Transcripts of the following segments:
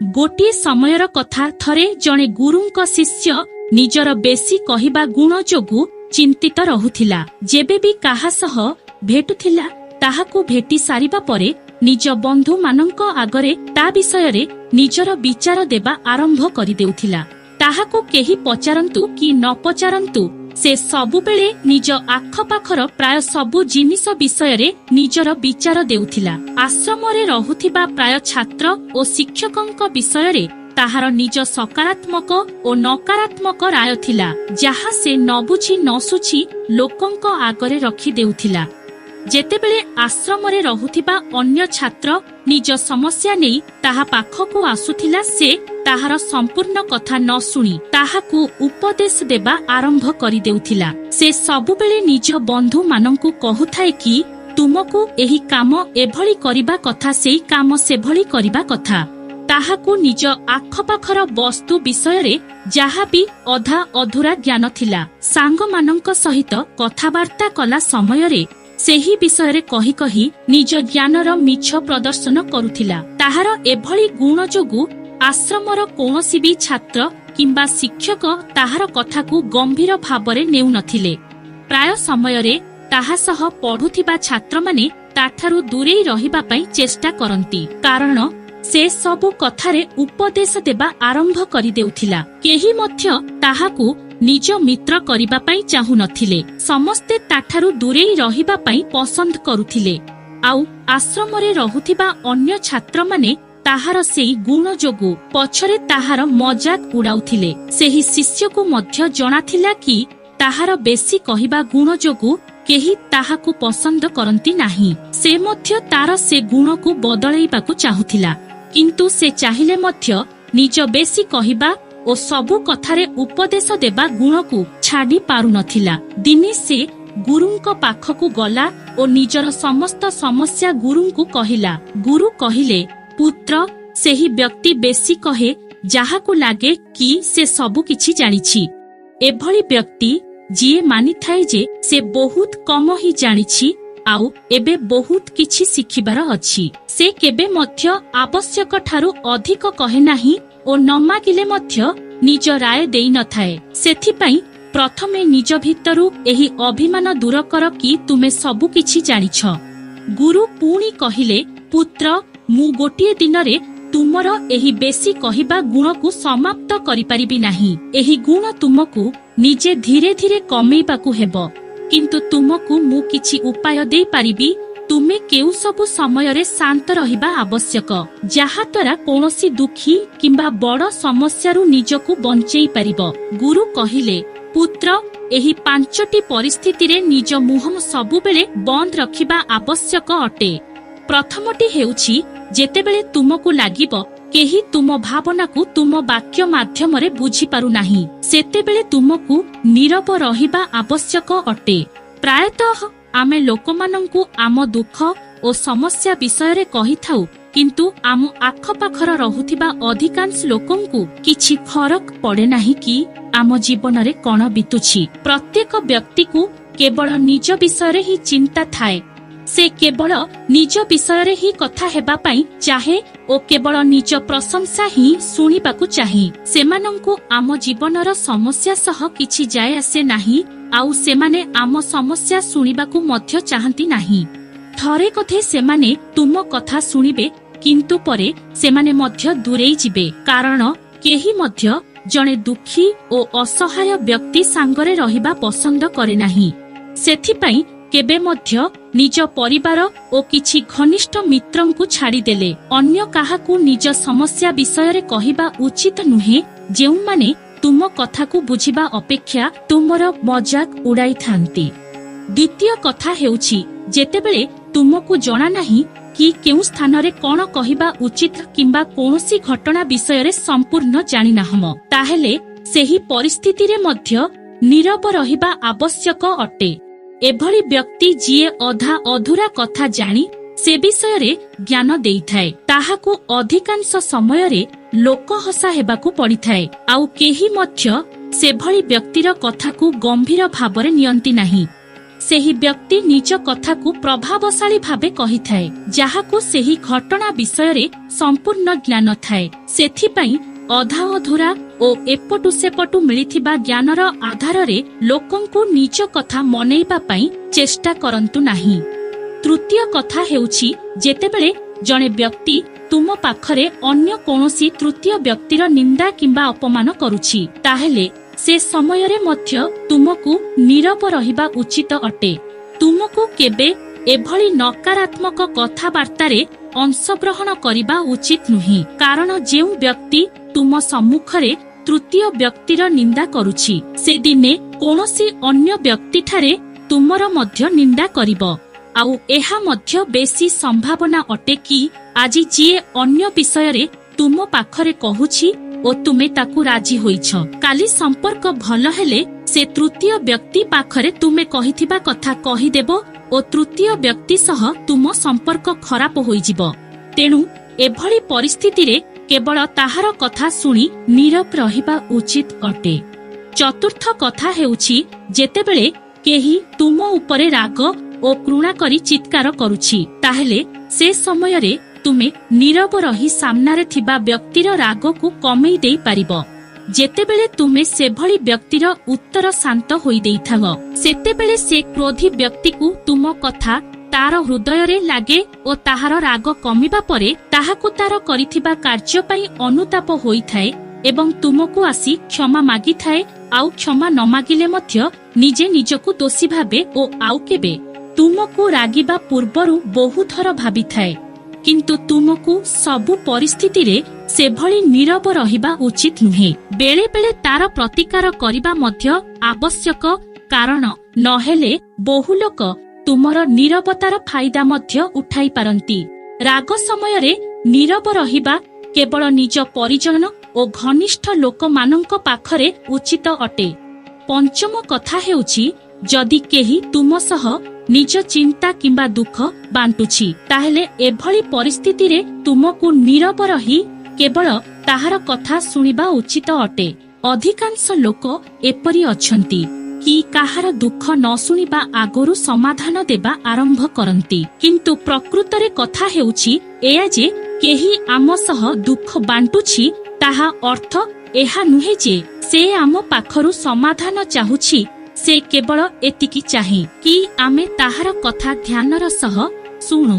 ଗୋଟିଏ ସମୟର କଥା, ଥରେ ଜଣେ ଗୁରୁଙ୍କ ଶିଷ୍ୟ ନିଜର ବେଶୀ କହିବା ଗୁଣ ଯୋଗୁଁ ଚିନ୍ତିତ ରହୁଥିଲା। ଯେବେ ବି କାହା ସହ ଭେଟୁଥିଲା, ତାହାକୁ ଭେଟି ସାରିବା ପରେ ନିଜ ବନ୍ଧୁମାନଙ୍କ ଆଗରେ ତା ବିଷୟରେ ନିଜର ବିଚାର ଦେବା ଆରମ୍ଭ କରିଦେଉଥିଲା। ତାହାକୁ କେହି ପଚାରନ୍ତୁ କି ନ ପଚାରନ୍ତୁ, ସେ ସବୁବେଳେ ନିଜ ଆଖପାଖର ପ୍ରାୟ ସବୁ ଜିନିଷ ବିଷୟରେ ନିଜର ବିଚାର ଦେଉଥିଲା। ଆଶ୍ରମରେ ରହୁଥିବା ପ୍ରାୟ ଛାତ୍ର ଓ ଶିକ୍ଷକଙ୍କ ବିଷୟରେ ତାହାର ନିଜ ସକାରାତ୍ମକ ଓ ନକାରାତ୍ମକ ରାୟ ଥିଲା, ଯାହା ସେ ନ ବୁଝି ନ ସୁଝି ଲୋକଙ୍କ ଆଗରେ ରଖିଦେଉଥିଲା। ଯେତେବେଳେ ଆଶ୍ରମରେ ରହୁଥିବା ଅନ୍ୟ ଛାତ୍ର ନିଜ ସମସ୍ୟା ନେଇ ତାହା ପାଖକୁ ଆସୁଥିଲା, ସେ ତାହାର ସମ୍ପୂର୍ଣ୍ଣ କଥା ନ ଶୁଣି ତାହାକୁ ଉପଦେଶ ଦେବା ଆରମ୍ଭ କରିଦେଉଥିଲା। ସେ ସବୁବେଳେ ନିଜ ବନ୍ଧୁମାନଙ୍କୁ କହୁଥାଏ କି ତୁମକୁ ଏହି କାମ ଏଭଳି କରିବା କଥା, ସେଇ କାମ ସେଭଳି କରିବା କଥା। ତାହାକୁ ନିଜ ଆଖପାଖର ବସ୍ତୁ ବିଷୟରେ ଯାହା ବି ଅଧା ଅଧୁରା ଜ୍ଞାନ ଥିଲା, ସାଙ୍ଗମାନଙ୍କ ସହିତ କଥାବାର୍ତ୍ତା କଲା ସମୟରେ ସେହି ବିଷୟରେ କହି କହି ନିଜ ଜ୍ଞାନର ମିଛ ପ୍ରଦର୍ଶନ କରୁଥିଲା। ତାହାର ଏଭଳି ଗୁଣ ଯୋଗୁଁ ଆଶ୍ରମର କୌଣସି ବି ଛାତ୍ର କିମ୍ବା ଶିକ୍ଷକ ତାହାର କଥାକୁ ଗମ୍ଭୀର ଭାବରେ ନେଉନଥିଲେ। ପ୍ରାୟ ସମୟରେ ତାହା ସହ ପଢୁଥିବା ଛାତ୍ରମାନେ ତାଠାରୁ ଦୂରେଇ ରହିବା ପାଇଁ ଚେଷ୍ଟା କରନ୍ତି, କାରଣ ସେ ସବୁ କଥାରେ ଉପଦେଶ ଦେବା ଆରମ୍ଭ କରିଦେଉଥିଲା। କେହି ମଧ୍ୟ ତାହାକୁ ନିଜ ମିତ୍ର କରିବା ପାଇଁ ଚାହୁଁନଥିଲେ। ସମସ୍ତେ ତାଠାରୁ ଦୂରେଇ ରହିବା ପାଇଁ ପସନ୍ଦ କରୁଥିଲେ। ଆଉ ଆଶ୍ରମରେ ରହୁଥିବା ଅନ୍ୟ ଛାତ୍ରମାନେ ତାହାର ସେଇ ଗୁଣ ଯୋଗୁଁ ପଛରେ ତାହାର ମଜାକ ଉଡାଉଥିଲେ। ସେହି ଶିଷ୍ୟକୁ ମଧ୍ୟ ଜଣାଥିଲା କି ତାହାର ବେଶୀ କହିବା ଗୁଣ ଯୋଗୁଁ କେହି ତାହାକୁ ପସନ୍ଦ କରନ୍ତି ନାହିଁ। ସେ ମଧ୍ୟ ତାର ସେ ଗୁଣକୁ ବଦଳେଇବାକୁ ଚାହୁଁଥିଲା, କିନ୍ତୁ ସେ ଚାହିଁଲେ ମଧ୍ୟ ନିଜ ବେଶୀ କହିବା ଓ ସବୁ କଥାରେ ଉପଦେଶ ଦେବା ଗୁଣକୁ ଛାଡି ପାରୁନଥିଲା। ଦିନେ ସେ ଗୁରୁଙ୍କ ପାଖକୁ ଗଲା ଓ ନିଜର ସମସ୍ତ ସମସ୍ୟା ଗୁରୁଙ୍କୁ କହିଲା। ଗୁରୁ କହିଲେ, "ପୁତ୍ର, ସେହି ବ୍ୟକ୍ତି ବେଶୀ କହେ ଯାହାକୁ ଲାଗେ କି ସେ ସବୁ କିଛି ଜାଣିଛି। ଏଭଳି ବ୍ୟକ୍ତି ଯିଏ ମାନିଥାଏ ଯେ ସେ ବହୁତ କମ ହିଁ ଜାଣିଛି ଆଉ ଏବେ ବହୁତ କିଛି ଶିଖିବାର ଅଛି, ସେ କେବେ ମଧ୍ୟ ଆବଶ୍ୟକ ଠାରୁ ଅଧିକ କହେ ନାହିଁ ଓ ନ ମାଗିଲେ ମଧ୍ୟ ନିଜ ରାୟ ଦେଇନଥାଏ। ସେଥିପାଇଁ ପ୍ରଥମେ ନିଜ ଭିତରୁ ଏହି ଅଭିମାନ ଦୂର କର କି ତୁମେ ସବୁ କିଛି ଜାଣିଛ।" ଗୁରୁ ପୁଣି କହିଲେ, "ପୁତ୍ର, ମୁଁ ଗୋଟିଏ ଦିନରେ ତୁମର ଏହି ବେଶୀ କହିବା ଗୁଣକୁ ସମାପ୍ତ କରିପାରିବି ନାହିଁ। ଏହି ଗୁଣ ତୁମକୁ ନିଜେ ଧୀରେ ଧୀରେ କମେଇବାକୁ ହେବ। କିନ୍ତୁ ତୁମକୁ ମୁଁ କିଛି ଉପାୟ ଦେଇପାରିବି, ତୁମେ କେଉଁ ସବୁ ସମୟରେ ଶାନ୍ତ ରହିବା ଆବଶ୍ୟକ, ଯାହାଦ୍ୱାରା କୌଣସି ଦୁଃଖୀ କିମ୍ବା ବଡ ସମସ୍ୟାରୁ ନିଜକୁ ବଞ୍ଚେଇ ପାରିବ।" ଗୁରୁ କହିଲେ, "ପୁତ୍ର, ଏହି ପାଞ୍ଚଟି ପରିସ୍ଥିତିରେ ନିଜ ମୁହଁ ସବୁବେଳେ ବନ୍ଦ ରଖିବା ଆବଶ୍ୟକ ଅଟେ। ପ୍ରଥମଟି ହେଉଛି, ଯେତେବେଳେ ତୁମକୁ ଲାଗିବ କେହି ତୁମ ଭାବନାକୁ ତୁମ ବାକ୍ୟ ମାଧ୍ୟମରେ ବୁଝିପାରୁନାହିଁ, ସେତେବେଳେ ତୁମକୁ ନୀରବ ରହିବା ଆବଶ୍ୟକ ଅଟେ। ପ୍ରାୟତଃ ଆମେ ଲୋକମାନଙ୍କୁ ଆମ ଦୁଃଖ ଓ ସମସ୍ୟା ବିଷୟରେ କହିଥାଉ, କିନ୍ତୁ ଆମ ଆଖପାଖର ରହୁଥିବା ଅଧିକାଂଶ ଲୋକଙ୍କୁ କିଛି ଫରକ ପଡେ ନାହିଁ କି ଆମ ଜୀବନରେ କଣ ବିତୁଛି। ପ୍ରତ୍ୟେକ ବ୍ୟକ୍ତିକୁ କେବଳ ନିଜ ବିଷୟରେ ହିଁ ଚିନ୍ତା ଥାଏ। ସେ କେବଳ ନିଜ ବିଷୟରେ ହିଁ କଥା ହେବା ପାଇଁ ଚାହେଁ ଓ କେବଳ ନିଜ ପ୍ରଶଂସା ହିଁ ଶୁଣିବାକୁ ଚାହେଁ। ସେମାନଙ୍କୁ ଆମ ଜୀବନର ସମସ୍ୟା ସହ କିଛି ଯାଏ ଆସେ ନାହିଁ ଆଉ ସେମାନେ ଆମ ସମସ୍ୟା ଶୁଣିବାକୁ ମଧ୍ୟ ଚାହାନ୍ତି ନାହିଁ। ଥରେ କଥେ ସେମାନେ ତୁମ କଥା ଶୁଣିବେ, କିନ୍ତୁ ପରେ ସେମାନେ ମଧ୍ୟ ଦୂରେଇ ଯିବେ, କାରଣ କେହି ମଧ୍ୟ ଜଣେ ଦୁଃଖୀ ଓ ଅସହାୟ ବ୍ୟକ୍ତି ସାଙ୍ଗରେ ରହିବା ପସନ୍ଦ କରେ ନାହିଁ। ସେଥିପାଇଁ କେବେ ମଧ୍ୟ ନିଜ ପରିବାର ଓ କିଛି ଘନିଷ୍ଠ ମିତ୍ରଙ୍କୁ ଛାଡ଼ିଦେଲେ ଅନ୍ୟ କାହାକୁ ନିଜ ସମସ୍ୟା ବିଷୟରେ କହିବା ଉଚିତ ନୁହେଁ, ଯେଉଁମାନେ ତୁମ କଥାକୁ ବୁଝିବା ଅପେକ୍ଷା ତୁମର ମଜାକ ଉଡ଼ାଇଥାନ୍ତି। ଦ୍ୱିତୀୟ କଥା ହେଉଛି, ଯେତେବେଳେ ତୁମକୁ ଜଣା ନାହିଁ କି କେଉଁ ସ୍ଥାନରେ କଣ କହିବା ଉଚିତ କିମ୍ବା କୌଣସି ଘଟଣା ବିଷୟରେ ସମ୍ପୂର୍ଣ୍ଣ ଜାଣିନାହଁ, ତାହେଲେ ସେହି ପରିସ୍ଥିତିରେ ମଧ୍ୟ ନୀରବ ରହିବା ଆବଶ୍ୟକ ଅଟେ। ଏଭଳି ବ୍ୟକ୍ତି ଯିଏ ଅଧା ଅଧୁରା କଥା ଜାଣି ସେ ବିଷୟରେ ଜ୍ଞାନ ଦେଇଥାଏ, ତାହାକୁ ଅଧିକାଂଶ ସମୟରେ ଲୋକ ହସା ହେବାକୁ ପଡ଼ିଥାଏ ଆଉ କେହି ମଧ୍ୟ ସେଭଳି ବ୍ୟକ୍ତିର କଥାକୁ ଗମ୍ଭୀର ଭାବରେ ନିଅନ୍ତି ନାହିଁ। ସେହି ବ୍ୟକ୍ତି ନିଜ କଥାକୁ ପ୍ରଭାବଶାଳୀ ଭାବେ କହିଥାଏ, ଯାହାକୁ ସେହି ଘଟଣା ବିଷୟରେ ସମ୍ପୂର୍ଣ୍ଣ ଜ୍ଞାନ ଥାଏ। ସେଥିପାଇଁ ଅଧା ଅଧୁରା ଓ ଏପଟୁ ସେପଟୁ ମିଳିଥିବା ଜ୍ଞାନର ଆଧାରରେ ଲୋକଙ୍କୁ ନିଜ କଥା ମନେଇବା ପାଇଁ ଚେଷ୍ଟା କରନ୍ତୁ ନାହିଁ। ତୃତୀୟ କଥା ହେଉଛି, ଯେତେବେଳେ ଜଣେ ବ୍ୟକ୍ତି ତୁମ ପାଖରେ ଅନ୍ୟ କୌଣସି ତୃତୀୟ ବ୍ୟକ୍ତିର ନିନ୍ଦା କିମ୍ବା ଅପମାନ କରୁଛି, ତାହେଲେ ସେ ସମୟରେ ମଧ୍ୟ ତୁମକୁ ନୀରବ ରହିବା ଉଚିତ ଅଟେ। ତୁମକୁ କେବେ ଏଭଳି ନକାରାତ୍ମକ କଥାବାର୍ତ୍ତାରେ ଅଂଶଗ୍ରହଣ କରିବା ଉଚିତ ନୁହେଁ, କାରଣ ଯେଉଁ ବ୍ୟକ୍ତି ତୁମ ସମ୍ମୁଖରେ ତୃତୀୟ ବ୍ୟକ୍ତିର ନିନ୍ଦା କରୁଛି, ସେ ଦିନେ କୌଣସି ଅନ୍ୟ ବ୍ୟକ୍ତିଠାରେ ତୁମର ମଧ୍ୟ ନିନ୍ଦା କରିବ। ଆଉ ଏହା ମଧ୍ୟ ବେଶୀ ସମ୍ଭାବନା ଅଟେ କି ଆଜି ଯିଏ ଅନ୍ୟ ବିଷୟରେ ତୁମ ପାଖରେ କହୁଛି ଓ ତୁମେ ତାକୁ ରାଜି ହୋଇଛ, କାଲି ସମ୍ପର୍କ ଭଲ ହେଲେ ସେ ତୃତୀୟ ବ୍ୟକ୍ତି ପାଖରେ ତୁମେ କହିଥିବା କଥା କହିଦେବ ଓ ତୃତୀୟ ବ୍ୟକ୍ତି ସହ ତୁମ ସମ୍ପର୍କ ଖରାପ ହୋଇଯିବ। ତେଣୁ ଏଭଳି ପରିସ୍ଥିତିରେ କେବଳ ତାହାର କଥା ଶୁଣି ନୀରବ ରହିବା ଉଚିତ ଅଟେ। ଚତୁର୍ଥ କଥା ହେଉଛି, ଯେତେବେଳେ କେହି ତୁମ ଉପରେ ରାଗ ଓ ଘୃଣା କରି ଚିତ୍କାର କରୁଛି, ତାହେଲେ ସେ ସମୟରେ ତୁମେ ନୀରବ ରହି ସାମ୍ନାରେ ଥିବା ବ୍ୟକ୍ତିର ରାଗକୁ କମେଇ ଦେଇପାରିବ। ଯେତେବେଳେ ତୁମେ ସେଭଳି ବ୍ୟକ୍ତିର ଉତ୍ତର ଶାନ୍ତ ହୋଇଦେଇଥାଅ, ସେତେବେଳେ ସେ କ୍ରୋଧୀ ବ୍ୟକ୍ତିକୁ ତୁମ କଥା ତାର ହୃଦୟରେ ଲାଗେ ଓ ତାହାର ରାଗ କମିବା ପରେ ତାହାକୁ ତାର କରିଥିବା କାର୍ଯ୍ୟ ପାଇଁ ଅନୁତାପ ହୋଇଥାଏ ଏବଂ ତୁମକୁ ଆସି କ୍ଷମା ମାଗିଥାଏ। ଆଉ କ୍ଷମା ନ ମାଗିଲେ ମଧ୍ୟ ନିଜେ ନିଜକୁ ଦୋଷୀ ଭାବେ ଓ ଆଉ କେବେ ତୁମକୁ ରାଗିବା ପୂର୍ବରୁ ବହୁଥର ଭାବିଥାଏ। କିନ୍ତୁ ତୁମକୁ ସବୁ ପରିସ୍ଥିତିରେ ସେଭଳି ନୀରବ ରହିବା ଉଚିତ ନୁହେଁ। ବେଳେ ବେଳେ ତାର ପ୍ରତିକାର କରିବା ମଧ୍ୟ ଆବଶ୍ୟକ, କାରଣ ନହେଲେ ବହୁ ଲୋକ ତୁମର ନୀରବତାର ଫାଇଦା ମଧ୍ୟ ଉଠାଇ ପାରନ୍ତି। ରାଗ ସମୟରେ ନୀରବ ରହିବା କେବଳ ନିଜ ପରିଜନ ଓ ଘନିଷ୍ଠ ଲୋକମାନଙ୍କ ପାଖରେ ଉଚିତ ଅଟେ। ପଞ୍ଚମ କଥା ହେଉଛି, ଯଦି କେହି ତୁମ ସହ ନିଜ ଚିନ୍ତା କିମ୍ବା ଦୁଃଖ ବାଣ୍ଟୁଛି, ତାହେଲେ ଏଭଳି ପରିସ୍ଥିତିରେ ତୁମକୁ ନୀରବ ରହି କେବଳ ତାହାର କଥା ଶୁଣିବା ଉଚିତ ଅଟେ। ଅଧିକାଂଶ ଲୋକ ଏପରି ଅଛନ୍ତି କି କାହାର ଦୁଃଖ ନ ଶୁଣିବା ଆଗରୁ ସମାଧାନ ଦେବା ଆରମ୍ଭ କରନ୍ତି। କିନ୍ତୁ ପ୍ରକୃତରେ କଥା ହେଉଛି ଏୟା ଯେ କେହି ଆମ ସହ ଦୁଃଖ ବାଣ୍ଟୁଛି, ତାହା ଅର୍ଥ ଏହା ନୁହେଁ ଯେ ସେ ଆମ ପାଖରୁ ସମାଧାନ ଚାହୁଁଛି। ସେ କେବଳ ଏତିକି ଚାହେଁ କି ଆମେ ତାହାର କଥା ଧ୍ୟାନର ସହ ଶୁଣୁ।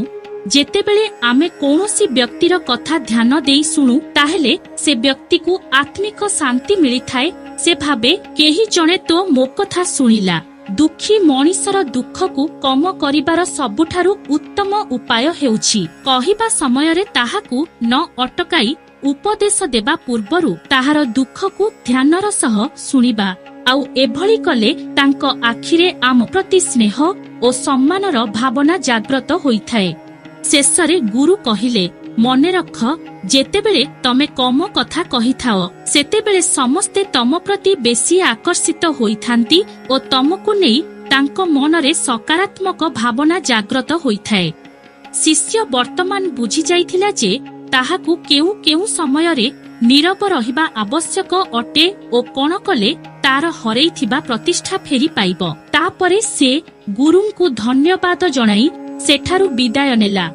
ଯେତେବେଳେ ଆମେ କୌଣସି ବ୍ୟକ୍ତିର କଥା ଧ୍ୟାନ ଦେଇ ଶୁଣୁ, ତାହେଲେ ସେ ବ୍ୟକ୍ତିକୁ ଆତ୍ମିକ ଶାନ୍ତି ମିଳିଥାଏ। ସେ ଭାବେ, କେହି ଜଣେ ତ ମୋ କଥା ଶୁଣିଲା। ଦୁଃଖୀ ମଣିଷର ଦୁଃଖକୁ କମ କରିବାର ସବୁଠାରୁ ଉତ୍ତମ ଉପାୟ ହେଉଛି କହିବା ସମୟରେ ତାହାକୁ ନ ଅଟକାଇ ଉପଦେଶ ଦେବା ପୂର୍ବରୁ ତାହାର ଦୁଃଖକୁ ଧ୍ୟାନର ସହ ଶୁଣିବା। ଆଉ ଏଭଳି କଲେ ତାଙ୍କ ଆଖିରେ ଆମ ପ୍ରତି ସ୍ନେହ ଓ ସମ୍ମାନର ଭାବନା ଜାଗ୍ରତ ହୋଇଥାଏ। ଶେଷରେ ଗୁରୁ କହିଲେ, ମନେ ରଖ, ଯେତେବେଳେ ତମେ କମ କଥା କହିଥାଅ, ସେତେବେଳେ ସମସ୍ତେ ତମ ପ୍ରତି ବେଶୀ ଆକର୍ଷିତ ହୋଇଥାନ୍ତି ଓ ତମକୁ ନେଇ ତାଙ୍କ ମନରେ ସକାରାତ୍ମକ ଭାବନା ଜାଗ୍ରତ ହୋଇଥାଏ। ଶିଷ୍ୟ ବର୍ତ୍ତମାନ ବୁଝି ଯାଇଥିଲା ଯେ ତାହାକୁ କେଉଁ କେଉଁ ସମୟରେ ନୀରବ ରହିବା ଆବଶ୍ୟକ ଅଟେ ଓ କଣ କଲେ ତାର ହରେଇଥିବା ପ୍ରତିଷ୍ଠା ଫେରି ପାଇବ। ତାପରେ ସେ ଗୁରୁଙ୍କୁ ଧନ୍ୟବାଦ ଜଣାଇ ସେଠାରୁ ବିଦାୟ ନେଲା।